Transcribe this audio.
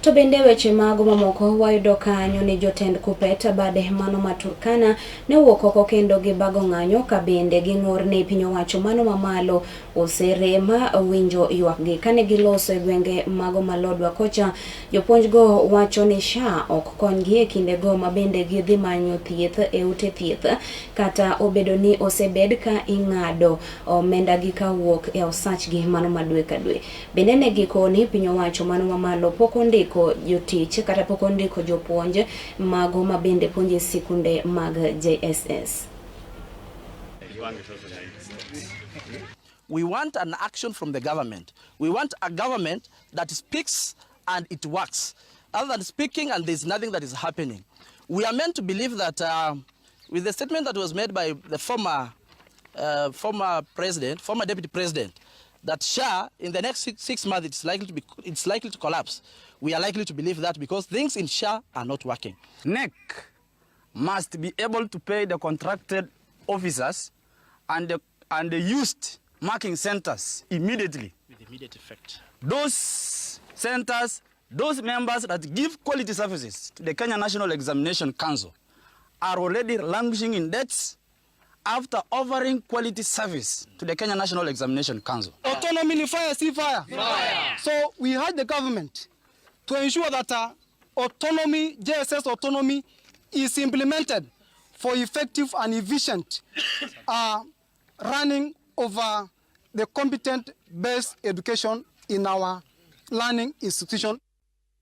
To bende weche mago mamoko wayudo kanyo ni jotend Kuppet bade mano ma Turkana ne owuok oko kendo gibago ng'anyo ka bende ging'ur ni piny owacho mano mamalo oserem winjo ywakgi. Kane giloso e gwenge mago ma Lodwar kocha, jopuonjgo wacho ni SHA ok konygi e kindego ma bende gidhi manyo thieth e ute thieth kata obedo ni osebed ka ing'ado omendagi kawuok e osachgi mano ma dwe ka dwe. Bende ne gikoni piny owacho mano mamalo pok ondiko jotich kata pok ondiko jopuonj mago ma bende puonjo e sikunde mag JSS. We want an action from the government. We want a government that speaks and it works. Other than speaking and there's nothing that is happening. We are meant to believe that with the statement that was made by the former president, former deputy president, that SHA in the next 6 months it's likely to collapse. We are likely to believe that because things in SHA are not working. KNEC must be able to pay the contracted officers and the used marking centers immediately. With immediate effect. Those centers, those members that give quality services to the Kenya National Examination Council are already languishing in debts after offering quality service to the Kenya National Examination Council. Autonomy ni fire, si fire? Fire. So we urge the government to ensure that autonomy, JSS autonomy is implemented for effective and efficient running of the competent-based education in our learning institution.